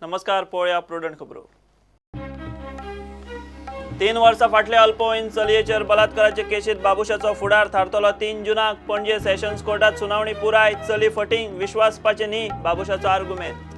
नमस्कार, पळोवया प्रुडंट खबरो. 3 वर्सां फाटले अल्पवयीन चलयेचेर बलात्काराचे केशीत बाबुशाचो फुडार थारतलो 3 जूनाक. पणजे सेशन्स कोर्टात सुनावणी पुराय. चली फटींग, विश्वासपाचें न्ही, बाबुशाचो आर्गुमेंत.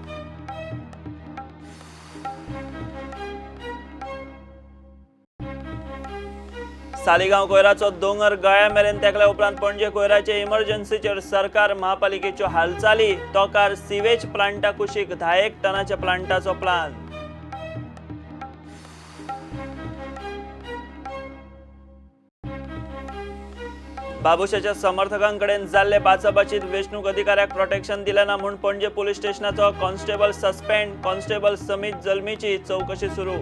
सालिगांव कोयराचो दोंगर गळ्या मेरेन तेकल्या उपरांत पणजे कोयराचे इमर्जन्सीचेर सरकार महापालिकेच्यो हालचाली. तोकार सिवेज प्लांटा कुशीक 10 टनाच्या प्लांटाचो प्लान. बाबुशाच्या समर्थकांकडेन जाल्ले बाचाबाचीत वेंचणूक अधिकाऱ्याक प्रोटेक्शन दिलें ना म्हूण पणजे पुलीस स्टेशनाचो कॉन्स्टेबल सस्पेंड. कॉन्स्टेबल समीत जल्मीची चवकशी सुरू.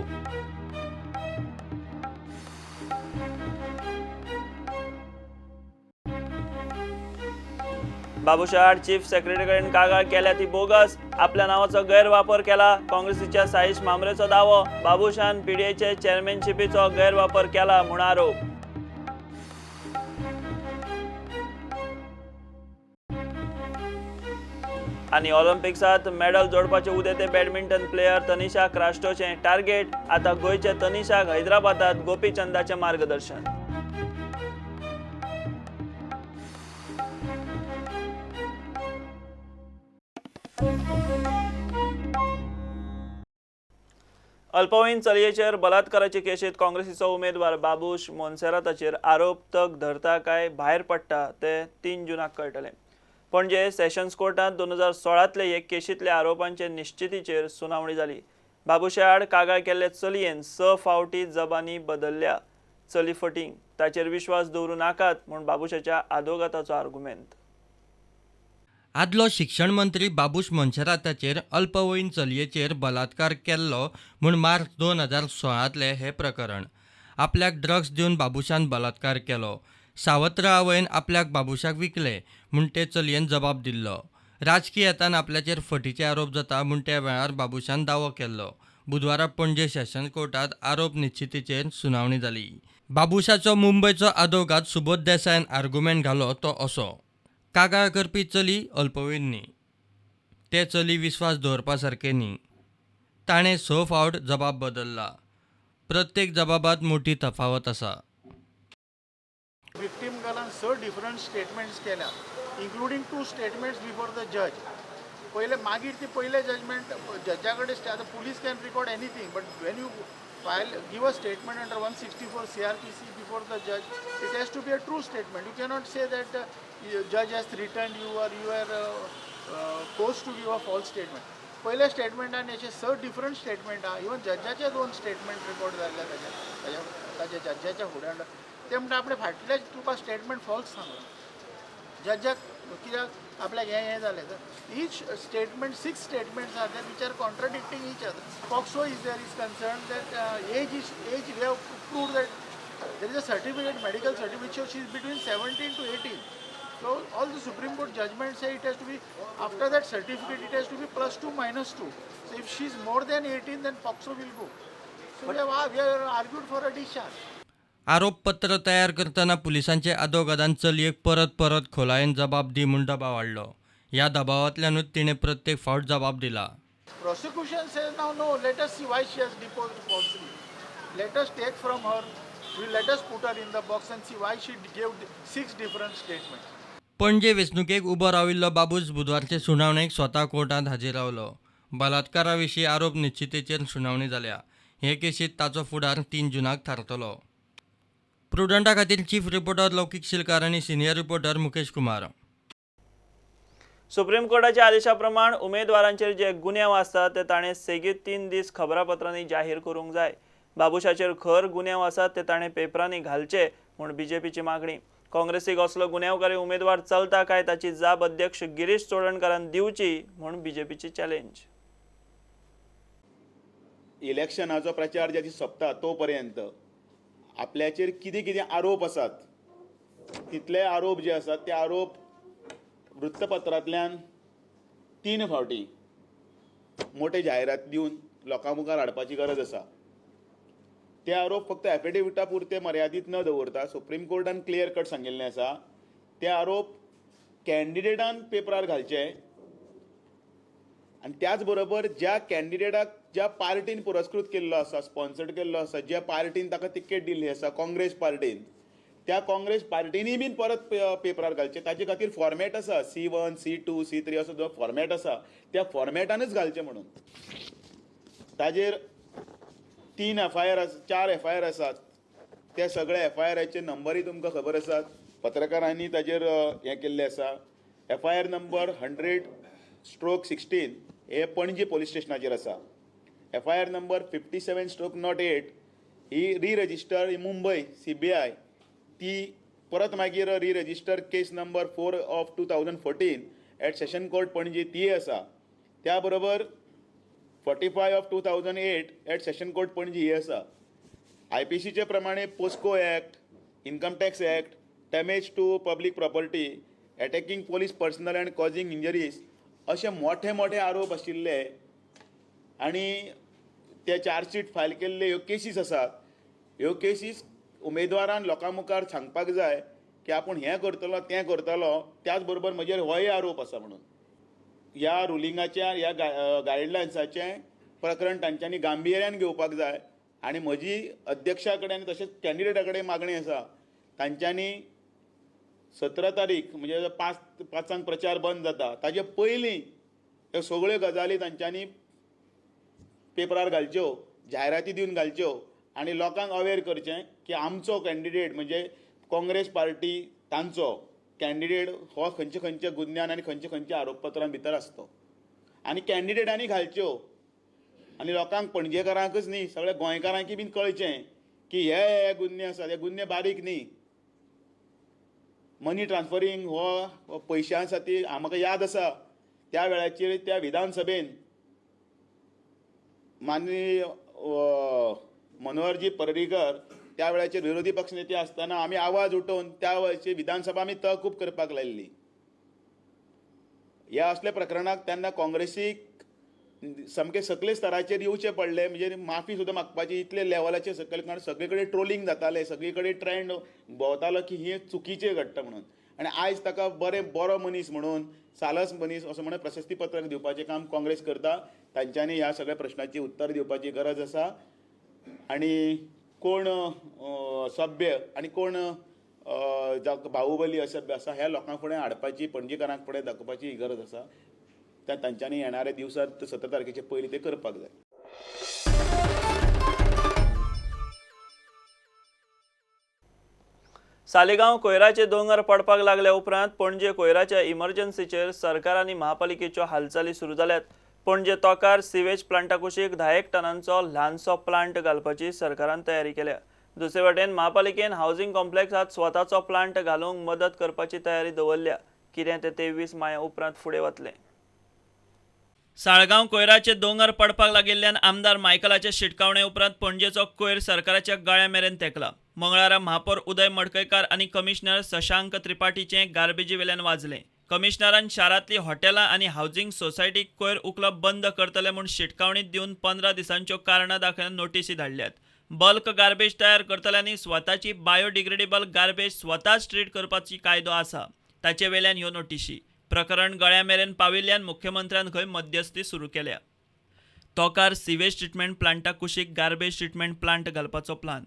बाबुशा आड चीफ सेक्रेटरी कडेन कागाळ केल्या ती बोगस. आपल्या नावाचो गैरवापर केला. काँग्रेसीच्या साईश मामरेचो दावो. बाबुशान पीडीएचे चेअरमॅनशिपीचो गैरवापर केला म्हूण आरोप. आनी ऑलिम्पिक्सात मेडल जोडपाचे उदेते बॅडमिंटन प्लेयर तनिषा क्रास्टोचें टार्गेट. आतां गोंयचे तनिषाक हैदराबादात गोपीचंदाचें मार्गदर्शन. अल्पवयीन चलयेचेर बलात्काराचे केशीत काँग्रेसीचो उमेदवार बाबूश मोन्सेराताचेर आरोप तग धरता काय भायर पडटा ते 3 जूनाक कळटलें. पणजे सेशन्स कोर्टात 2016तले हे केशींतल्या आरोपांचे निश्चितीचेर सुनावणी जाली. बाबुशा आड कागाळ केल्ले चलयेन 6 फावटी जबानी बदलल्या. चली फटींग, ताचेर विश्वास दवरूं नाकात म्हूण बाबुशाच्या आदोगाताचो आर्गुमेंत. आदलो शिक्षण मंत्री बाबूश मोन्सेराताचेर अल्पवयीन चलयेचेर बलात्कार केल्लो म्हूण मार्च 2016तलें हें प्रकरण. आपल्याक ड्रग्स दिवन बाबुशान बलात्कार केलो. सावत्र आवयन आपल्याक बाबुशाक विकले म्हूण ते चलयेन जबाब दिल्लो. राजकी हेतान आपल्याचेर फटीचे आरोप जाता म्हूण त्या वेळार बाबुशान दावो केल्लो. बुधवारा पणजे सेशन कोर्टात आरोप निश्चितीचेर सुनावणी जाली. बाबुशाचो मुंबयचो आदोगाद सुबोध देसायान आर्गुमेंट घालो तो असो: कागाळ करपी चली अल्पवयीन न्ही, ते चली विस्वास दवरपा सारकें न्ही. ताणें 6 फावट जबाब बदल्ला. प्रत्येक जबाबात मोठी तफावत आसा. विक्टीम गर्लान 6 डिफरंट स्टेटमेंट्स केल्या, including 2 statements before the जज. पयले मागीर ती पयले जजमेंट जजा कडेन. आतां police can record anything, but when you file give a statement under 164 CrPC before the judge, it has to be a true statement. You cannot say that judge has threatened you or you are forced to give a false statement. पयल्या स्टेटमेंटान अशे 6 different statement आहा. Even जजाचे 2 statement record जाल्ले ताच्या जजाच्या फुड्यान. ते म्हणटा आपणे फाटले तुका स्टेटमेंट फॉल्स सांगलां जजाक, कित्याक आपल्याक हें हें जालें. तर each statement 6 statements are there which are contradicting each other. POCSO is there is concern that age is age. We have proved that there is a certificate, medical certificate, she is between 17 to 18. So all the Supreme Court judgments say it has to be, after that certificate it has to be +2 -2. So if she is more than 18 then POCSO will go. So we have argued for a discharge. आरोपपत्र तयार करतना पुलिसांचे आदोगादान चलयेक परत परत खोलायेन जबाब दी म्हूण दबाव हाडलो. ह्या दबावांतल्यानूच तिणें प्रत्येक फावट जबाब दिला. Prosecution says now no, let us see why she has deposed falsely. Let us take from her, let us put her in the box and see why she gave 6 different statements. Panaji वेंचणुकेक उबो राविल्लो बाबूश बुधवारचे सुनावणेक स्वता कोर्टांत हाजीर रावलो. बलात्कारा विशीं आरोप निश्चितीचेर सुनावणी जाल्या. हे केशींत ताचो फुडार 3 जूनाक थारतलो. प्रुडंटा खातीर चीफ रिपोर्टर लौकीक शिलकार आनी senior reporter Mukesh Kumar. Supreme कोर्टाच्या आदेशा प्रमाण उमेदवारांचेर जे गुन्यांव आसतात ते ताणें सेगीत 3 दीस खबरापत्रांनी जाहीर करूंक जाय. बाबुशाचेर खर गुन्यांव आसात ते ताणें पेपरांनी घालचे म्हूण बीजेपीची मागणी. काँग्रेसीक असलो गुन्यांवकारी उमेदवार चलता काय ताची जाप अध्यक्ष गिरीश चोडणकारान दिवची म्हूण बीजेपीची चॅलेंज. इलेक्शनाचो प्रचार ज्या दीस सोंपता तोपर्यंत आपल्याचेर कितें कितें आरोप आसात तितले आरोप जे आसात ते आरोप वृत्तपत्रांतल्यान 3 फावटी मोठे जायरात दिवन लोकां मुखार हाडपाची गरज आसा. ते आरोप फक्त एफिडेविटा पुरते मर्यादीत न दवरता सुप्रीम कोर्टान क्लियर कट सांगिल्लें आसा. ते आरोप कॅन्डिडेटान पेपरार घालचे आनी त्याच बरोबर ज्या कॅन्डिडेटाक ज्या पार्टीन पुरस्कृत केल्लो आसा, स्पॉन्सर्ड केल्लो आसा, ज्या पार्टीन ताका तिकेट दिल्ली आसा काँग्रेस पार्टीन, त्या काँग्रेस पार्टीनी बीन परत पेपरार घालचे. ताजे खातीर फॉर्मेट आसा, C1 C2 C3 असो जो फॉर्मेट आसा त्या फॉर्मेटानूच घालचें म्हणून. ताजेर 3 FIR 4 FIR आसात. त्या सगळ्या FIRचे नंबरय तुमकां खबर आसात, पत्रकारांनी ताजेर हें केल्लें आसा. FIR number 100/16 हे पणजी पोलीस स्टेशनाचेर आसा. FIR number 57/08 ही रिरजिस्टर ही मुंबय CBI, ती परत मागीर reregister case number 4 of 2014 at session court Panaji ती आसा. त्या बरोबर 45 of 2008 at session court Panaji ही आसा. IPCचे प्रमाणे POCSO act, income tax act, damage to public property, attacking police personnel and causing injuries अशे मोठे मोठे आरोप आशिल्ले आनी ते चार्जशीट फायल केल्ले ह्यो केसीस आसात. ह्यो केसीस उमेदवारान लोकां मुखार सांगपाक जाय की आपूण हें करतलो तें करतलो, त्याच बरोबर म्हजेर होय आरोप आसा म्हणून. ह्या रुलिंगाच्या ह्या गायडलायन्साचें प्रकरण तांच्यांनी गांभिर्यान घेवपाक जाय आनी म्हजी अध्यक्षा कडेन तशेंच कॅन्डिडेटा कडेन मागणी आसा, तांच्यांनी 17 तारीख म्हणजे 5 प्रचार बंद जाता ताजे पयलीं ह्यो सगळ्यो गजाली तांच्यांनी पेपरार घालच्यो, जायराती दिवन घालच्यो आनी लोकांक अवेर करचें की आमचो कॅन्डिडेट म्हणजे काँग्रेस पार्टी तांचो कॅन्डिडेट हो खंयचे खंयचे गुन्यांव आनी खंयचे खंयचे आरोपपत्रां भितर आसतो आनी कॅन्डिडेटांनी घालच्यो आनी लोकांक पणजेकारांकच न्ही सगळ्या गोंयकारांकय बीन कळचें की हे गुन्हे आसात, हे गुन्हे बारीक न्ही. मनी ट्रान्सफरींग हो पयशां खातीर म्हाका याद आसा त्या वेळाचेर त्या विधानसभेन माननीय मनोहरजी पर्रीकर त्या वेळाचेर विरोधी पक्ष नेते आसतना आमी आवाज उठोवन त्या वेळाची विधानसभा आमी तहकूब करपाक लायिल्ली. ह्या असल्या प्रकरणाक तेन्ना काँग्रेसीक सामकें सकले स्तराचेर येवचें पडलें, म्हणजे माफी सुद्दां मागपाची इतले लेवलाचेर सकयल, कारण सगळे कडेन ट्रोलिंग जातालें, सगळे कडेन ट्रेंड भोंवतालो की हें चुकीचें घडटा म्हणून. आनी आयज ताका बरो मनीस म्हणून, सालस मनीस असो म्हणून प्रशस्ती पत्रक दिवपाचें काम काँग्रेस करता. तांच्यांनी ह्या सगळ्या प्रश्नाची उत्तर दिवपाची गरज आसा आनी कोण सभ्य आनी कोण बाहुबली असभ्य आसा ह्या लोकां फुडें हाडपाची, पणजेकारांक फुडें दाखोवपाची गरज आसा. त्या तांच्यांनी येणाऱ्या दिवसात 17 तारखेचे पयलीं ते करपाक जाय. सालेगांव कोयराचे दोंगर पडपाक लागल्या उपरांत पणजे कोयराच्या इमर्जन्सीचेर सरकार आनी महापालिकेच्यो हालचाली सुरू जाल्यात. पणजे तोकार सिवेज प्लांटा कुशीक 10 टनांचो ल्हानसो प्लांट घालपाची सरकारान तयारी केल्या. दुसरे वटेन महापालिकेन हावसिंग कॉम्प्लेक्सात स्वताचो प्लांट घालूंक मदत करपाची तयारी दवरल्या. कितें ते 23 माया उपरांत फुडें वतलें. साळगांव कोयराचे दोंगर पडपाक लागिल्ल्यान आमदार मायकलाचे शिटकावणे उपरांत पणजेचो कोयर सरकाराच्या गळ्या मेरेन तेंकला. मंगळारा महापौर उदय मडकयकार आनी कमिशनर शशांक त्रिपाठीचें गार्बेजी वेल्यान वाजलें. कमिशनरान शारांतली हॉटेलां आनी हावसिंग सोसायटीक कोयर उखलप बंद करतले म्हूण शिटकावणी दिवन 15 दिसांच्यो कारणां दाखयन नोटीसी धाडल्यात. बल्क गार्बेज तयार करतल्यांनी स्वताची बायोडिग्रेडेबल गार्बेज स्वताच ट्रीट करपाची कायदो आसा, ताचे वेल्यान ह्यो नोटीशी. प्रकरण गळ्या मेरेन पाविल्ल्यान मुख्यमंत्र्यान खंय मध्यस्थी सुरू केल्या. तोकार सिवेज ट्रिटमेंट प्लांटा कुशीक गार्बेज ट्रिटमेंट प्लांट घालपाचो प्लान.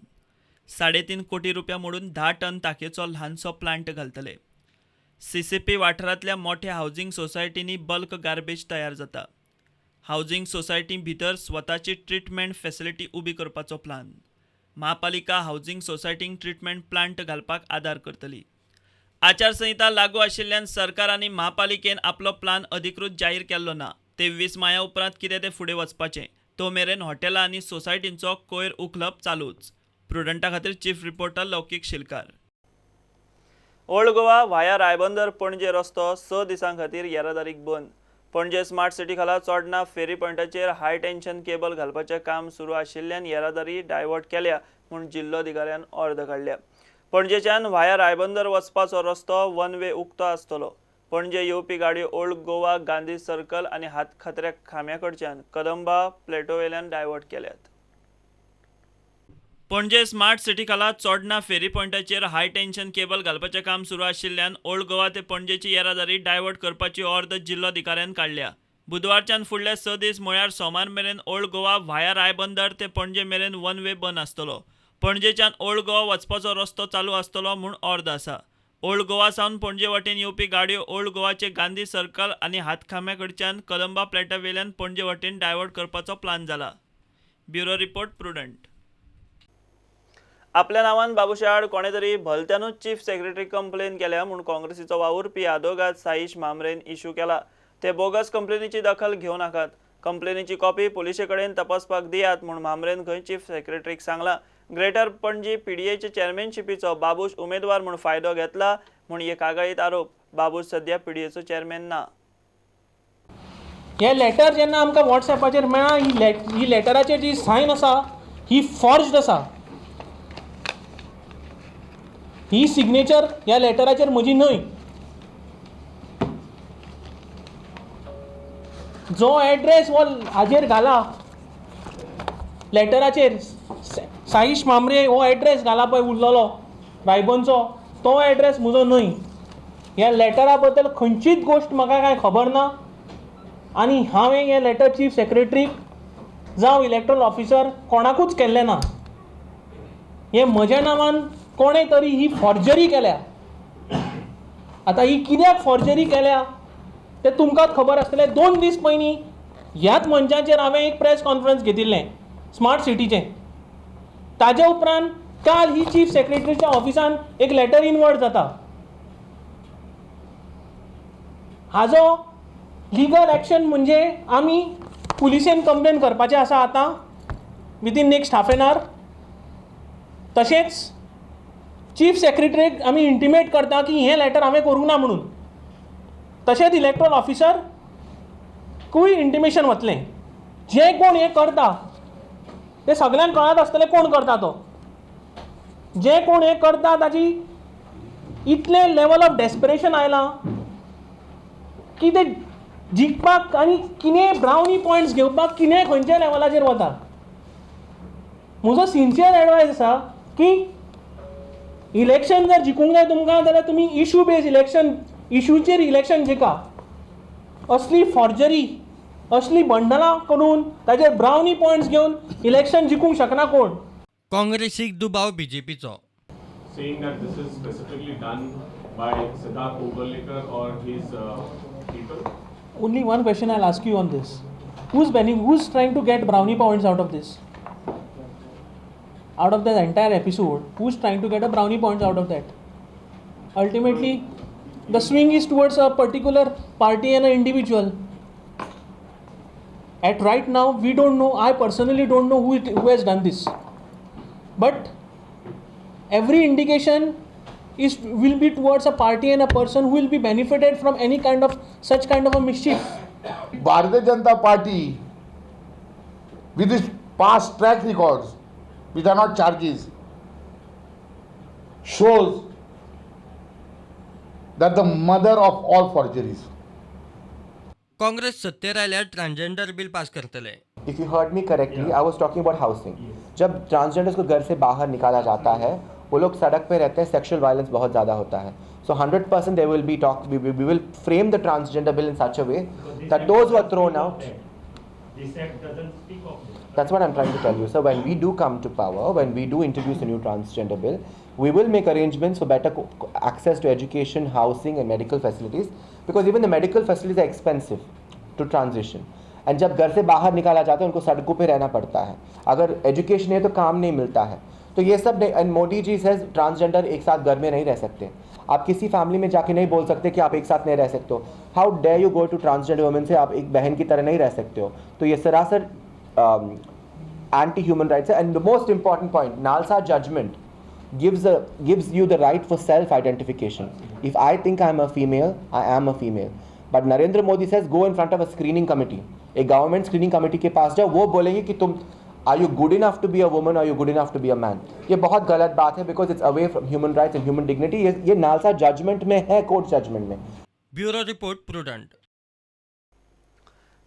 3.5 कोटी रुपया मोडून 10 टन ताकेचो ल्हानसो प्लांट घालतले. CCP वाठारांतल्या मोठ्या हावसिंग सोसायटींनी बल्क गार्बेज तयार जाता. हावसिंग सोसायटी भितर स्वताची ट्रिटमेंट फॅसिलिटी उबी करपाचो प्लान. महापालिका हावसिंग सोसायटींक ट्रिटमेंट प्लांट घालपाक आदार करतली. आचारसंहिता लागू आशिल्ल्यान सरकार आनी महापालिकेन आपलो प्लान अधिकृत जाहीर केल्लो ना. 23 माया उपरांत कितें तें फुडें वचपाचें, तो मेरेन हॉटेलां आनी सोसायटींचो कोयर उखलप चालूच. प्रुडंटा खातीर chief reporter Laukik Shilkar. Old Goa via Ribandar Panaji रस्तो 6 दिसां खातीर येरादारीक बंद. पणजे स्मार्ट सिटी खाला चोडणा फेरी पॉयंटाचेर हाय टेन्शन केबल घालपाचें काम सुरू आशिल्ल्यान येरादारी डायवर्ट केल्या म्हूण जिल्लोधिकाऱ्यान ऑर्द काडल्या. पणजेच्यान व्हाया रायबंदर वचपाचो रस्तो वन वे उक्तो आसतलो. पणजे येवपी गाडयो ओल्ड गोवा गांधी सर्कल आनी हातखत्र्या खांब्या कडच्यान कदंबा प्लेटोवेल्यान डायवर्ट केल्यात. पणजे स्मार्ट सिटी खाला चोडणा फेरी पॉयंटाचेर हाय टेन्शन केबल घालपाचें काम सुरू आशिल्ल्यान ओल्ड गोवा ते पणजेची येरादारी डायवर्ट करपाची ऑर्द जिल्लोधिकाऱ्यान काडल्या. बुधवारच्यान फुडले 6 दीस म्हळ्यार सोमार मेरेन ओल्ड गोवा व्हाया रायबंदर ते पणजे मेरेन वन वे बंद आसतलो. पणजेच्यान ओल्ड गोवा वचपाचो रस्तो चालू आसतलो म्हूण ऑर्द आसा. ओल्ड गोवा सावन पणजे वटेन येवपी गाडयो ओल्ड गोवाचे गांधी सर्कल आनी हातखांब्या कडच्यान कलंबा प्लॅटा वेल्यान पणजे वटेन डायवर्ट करपाचो प्लान जाला. Bureau report, Prudent. आपल्या नांवान बाबुशा आड कोणे तरी भलत्यानूच चीफ सेक्रेटरी कंप्लेन केल्या म्हूण काँग्रेसीचो वावुरपी आदोगाद साईश म्हांबरेन इश्यू केला. ते बोगस कंप्लेनीची दखल घेवं नाकात, कंप्लेनीची कॉपी पुलिशे कडेन तपासपाक दियात म्हूण म्हांबरेन खंय चीफ सेक्रेटरीक सांगलां. ग्रेटर पणजी पीडीएचे चेअरमॅनशिपीचो बाबूश उमेदवार म्हूण फायदो घेतला म्हूण हे कागाळीत आरोप. बाबूश सध्या पीडीएचो चेअरमॅन ना. हे लेटर जेन्ना आमकां वॉट्सएपाचेर मेळ्ळा, ही लेटराचेर जी सायन आसा ही फॉर्ज्ड आसा. ही सिग्नेचर ह्या लेटराचेर म्हजी न्हय. जो एड्रेस हो हाजेर घाला लेटराचेर, साईश म्हांबरे हो एड्रेस घाला पळय उरलेलो रायबनचो, तो एड्रेस म्हजो न्हय. ह्या लेटरा बद्दल खंयचीच गोश्ट म्हाका कांय खबर ना आनी हांवें हें लेटर चीफ सेक्रेटरीक जावं इलेक्ट्रल ऑफिसर कोणाकूच केल्लें ना. हें म्हज्या नांवान कोणें तरी ही फॉर्जरी केल्या. आतां ही कित्याक फॉर्जरी केल्या तें तुमकांच खबर आसतलें. 2 दीस पयलीं ह्याच मंचाचेर हांवें एक प्रेस कॉन्फरन्स घेतिल्लें स्मार्ट सिटीचें. ताजे उपरांत काल ही चीफ सेक्रेटरीच्या ऑफिसान एक लेटर इनवर्ड जाता. हाजो लिगल एक्शन म्हणजे आमी पुलिसेन कंप्लेन करपाचें आसा आतां within next half an hour. तशेंच चीफ सेक्रेटरीक आमी इंटिमेट करता की हें लेटर हांवें करूंक ना म्हणून. तशेंच इलेक्ट्रल ऑफिसरकूय इंटिमेशन वतलें. जे कोण हें करता ते सगल्यांक कळत आसतलें कोण करता तो. जे कोण हें करता ताची इतलें लेवल ऑफ डेस्परेशन आयलां की ते जिखपाक आनी कितें ब्रावनी पॉयंट्स घेवपाक कितें खंयच्या लेवलाचेर वता. म्हजो सिन्सियर एडवायस आसा की इलेक्शन जर जिखूंक जाय तुमकां जाल्यार तुमी इशू बेज इलेक्शन, इशूचेर इलेक्शन जिखा. असली फॉर्जरी, असली बंडलां करून ताजेर ब्रावनी पॉयंट्स घेवन इलेक्शन जिखूंक शकना कोण. काँग्रेसीक दुबाव बीजेपीचो. Saying that this is specifically done by Siddharth Oberlekar or his people? Only one question I'll ask you on this. Who's trying to get brownie points out of this? Out of the entire episode, who's trying to get a brownie points out of that? Ultimately, the swing is towards a particular party and an individual. At right now, we don't know. I personally don't know who has done this. But every indication will be towards a party and a person who will be benefited from any kind of such kind of a mischief. Bharatiya Janata Party, with its past track records, which are not charges, shows that the mother of all forgeries. Congress सत्तेर आयल्यार transgender bill pass करतले. If you heard me correctly, I was talking about housing. जब transgenders को घर से बाहर निकाला जाता है, वो लोग सड़क पे रहते हैं, सेक्सुअल वायलेंस बहुत ज़्यादा होता है. So 100% there will be talk. We will frame the transgender bill in such a way that those who are thrown out. This act doesn't speak of this. That's what I'm trying to tell you. So when we do come to power, when we do introduce a new transgender bill, we will make arrangements for better access to education, housing and medical facilities, because even the medical facilities are expensive to transition. And जब घर से बाहर निकाला जाता है उनको सड़कों pay रहना पड़ता है. अगर एजुकेशन है तो काम नहीं मिलता है. तो ये सब नहीं. And Modi ji says transgender एक साथ घर में नहीं रह सकते. आप किसी फैमिली में जाके नहीं बोल सकते कि आप एक साथ नहीं रह सकते हो. How dare you go to transgender women से आप एक बहन की तरह नहीं रह सकते हो. तो ये सरासर एंटी ह्यूमन राइट्स है. And the most important point, NALSA judgment gives you the right for self identification. If I think I am a female, I am a female. But Narendra Modi says go in front of a screening committee. एक government screening committee K pass जाओ, वो बोलेंगे कि तुम are you good enough to be a woman, are you good enough to be a man. ये बहुत गलत बात है, because it's away from human rights and human dignity. ये नालसा जजमेंट में है, कोर्ट जजमेंट में. Bureau report, Prudent.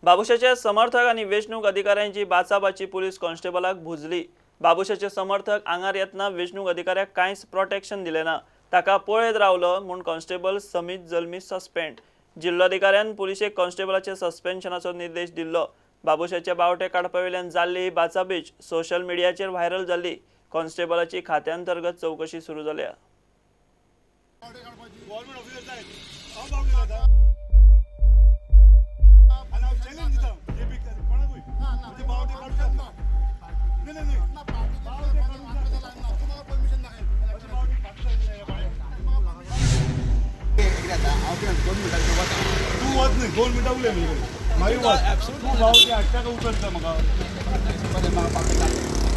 बाबुशाचे समर्थक आनी वेंचणूक अधिकाऱ्यांची बाचाबाची पुलीस कॉन्स्टेबलाक भुजली. बाबुशाचे समर्थक आंगार येतना वेंचणूक अधिकाऱ्याक कांयच प्रोटेक्शन दिलें ना. ताका पळयत रावलो म्हूण कॉन्स्टेबल समीत जल्मी सस्पेंड. जिल्लोधिकाऱ्यान पुलिशेक कॉन्स्टेबलाचे सस्पेन्शनाचो निर्देश दिल्लो. बाबुशाचे बावटे काडपा वयल्यान जाल्ली ही बाचाबीच सोशल मिडियाचेर व्हायरल जाल्ली. कॉन्स्टेबलाची खात्यांतर्गत चवकशी सुरू जाल्या. तूं वच न्ही 2 मिनटां उलय मागीर वच. तूं बावटे हाडटा काय उतरता म्हाका?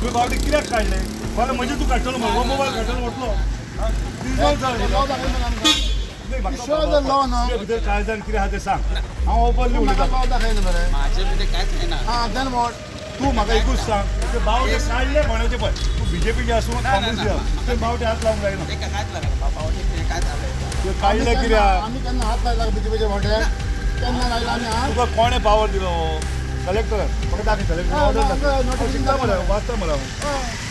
तुवें बावटे कित्याक काडले? फाल्यां म्हजे तूं काडटलो मरे, मोबायल काडटलो वतलो. भितर काय जाण कितें आहा तें सांग. हांव ओपनली उलयतां. तूं म्हाका एकूच सांग, ते बावटे काडले कोणाचे पळय, तूं बीजेपीचे आसूं काँग्रेसीचे आसूं, ते बावटे हात लावंक जायना. काडले कित्याक? तुका कोणें पावर दिलो? कलेक्टर म्हाका दाखय, कलेक्टर ऑर्डर दाखय. शिकता मरे, वाचता मरे हांव.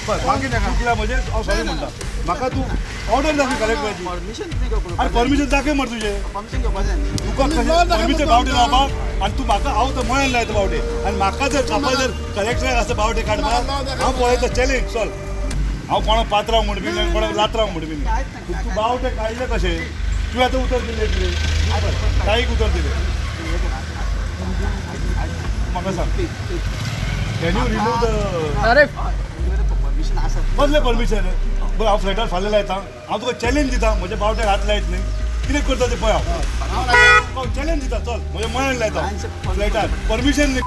बरें मागीर चुकल्या म्हजेर हांव सॉरी म्हणटा. म्हाका तूं ऑर्डर दाखय कलेक्टराची. आनी परमिशन दाखय मरे तुजें. तुका कशें परमिशन बावटे लावपाक? आनी तूं म्हाका हांव तर मळ्यान लायता बावटे, आनी म्हाका जर कापा जर कलेक्टराक आसा बावटे काडपाक, हांव पळयता चॅलेंज. चल हांव कोणाक पात्रांव म्हणपी न्ही, कोणाक लात्रांव म्हणपी न्ही. तूं बावटे काडले कशें? तुवें आतां उतर दिलें कितें? ताईक उतर दिलें. म्हाका सांग, can you remove the कसलें परमिशन? बरें हांव फ्लॅटार फाल्यां लायता. हांव तुका चॅलेंज दिता, म्हज्या बावट्याक हात लायत न्ही. कितें करता तें पळय. हांव चॅलेंज दिता, चल म्हज्या मळ्यान लायता फ्लॅटार. परमिशन न्ही,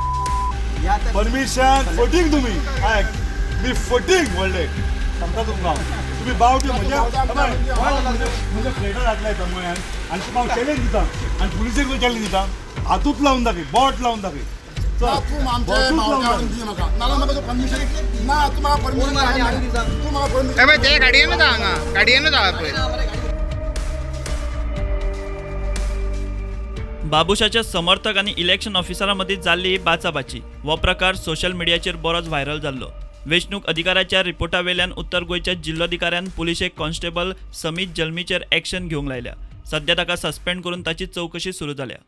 परमिशन फटींग तुमी. आयक मी फटींग व्हडलें सांगता तुमकां हांव. तुमी बावटे म्हज्या म्हज्या फ्लॅटार हात लायता मळ्यान, आनी तुका हांव चॅलेंज दिता, आनी पुलिसेक चॅलेंज दिता. हातूच लावन दाखय, बोट लावन दाखय. बाबुशाच्या समर्थक आनी इलेक्शन ऑफिसरां मदीं जाल्ली बाचाबाची हो प्रकार सोशल मिडियाचेर बरोच व्हायरल जाल्लो. वेंचणूक अधिकाऱ्याच्या रिपोर्टा वेल्यान उत्तर गोंयच्या जिल्लोधिकाऱ्यान पुलिशेक कॉन्स्टेबल समीत जल्मीचेर एक्शन घेवंक लायल्या. सध्या ताका सस्पेंड करून ताची चवकशी सुरू जाल्या.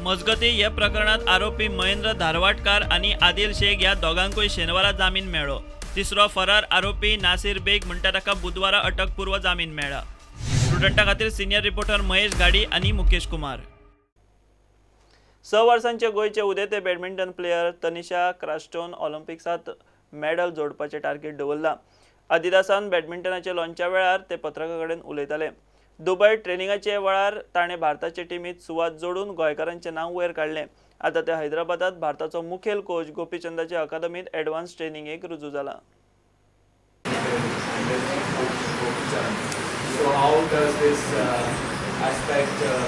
मजगतीं ह्या प्रकरणांत आरोपी महेंद्र धारवाडकार आनी आदिल शेख ह्या दोगांकूय शेनवारा जामीन मेळ्ळो. तिसरो फरार आरोपी नासीर बेग म्हणटा ताका बुधवारा अटकपूर्व जामीन मेळ्ळा. प्रुडंटा खातीर सिनियर रिपोर्टर महेश घाडी आनी मुकेश कुमार. 6 वर्सांचे गोंयचे उदेते बॅडमिंटन प्लेयर तनिषा क्रास्टोन ऑलिम्पिक्सांत मेडल जोडपाचें टार्गेट दवरलां. आदिदासान बॅडमिंटनाच्या लॉंचा वेळार ते पत्रकारां कडेन उलयताले. दुबय ट्रेनिंगाचे वेळार ताणें भारताचे टिमीत सुवात जोडून गोंयकारांचें नांव वयर काडलें. आतां ते हैदराबादात भारताचो मुखेल कोच गोपीचंदाचे अकादमीत एडवान्स ट्रेनिंगेक रुजू जाला. So how does this aspect of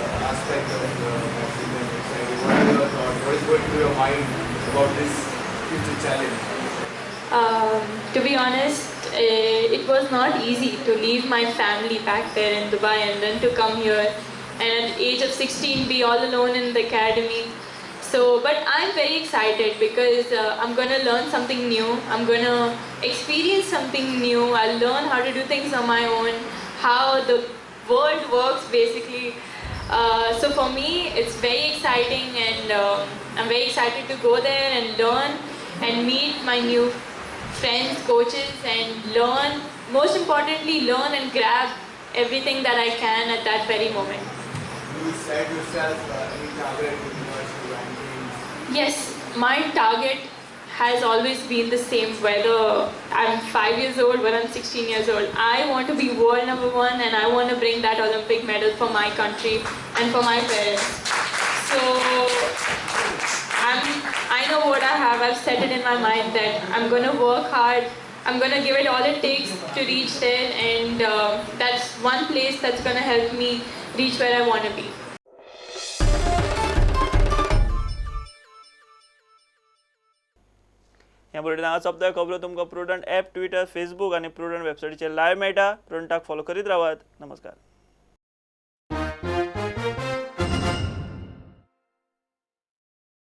badminton excite you? What are your thoughts? What is going through your mind about this future challenge? To be honest, it was not easy to leave my family back there in Dubai and then to come here and at the age of 16 be all alone in the academy. So, but I'm very excited because I'm going to learn something new. I'm going to experience something new. I'll learn how to do things on my own, how the world works basically. So for me, it's very exciting and I'm very excited to go there and learn and meet my new friends, coaches, and learn, most importantly, learn and grab everything that I can at that very moment. You set yourself any target with regards to rankings? Yes, my target has always been the same, whether I'm 5 years old, whether I'm 16 years old. I want to be world number 1 and I want to bring that Olympic medal for my country and for my parents. So I know what I have. I've set it in my mind that I'm going to work hard. I'm going to give it all it takes to reach there, and that's one place that's going to help me reach where I want to be. ह्या बुलेटिनाक सोंपता. खबरो तुमकां prudent app, Twitter, Facebook आनी prudent वेबसायटीचेर live मेळटा. प्रुडंटाक follow करीत रावात. नमस्कार.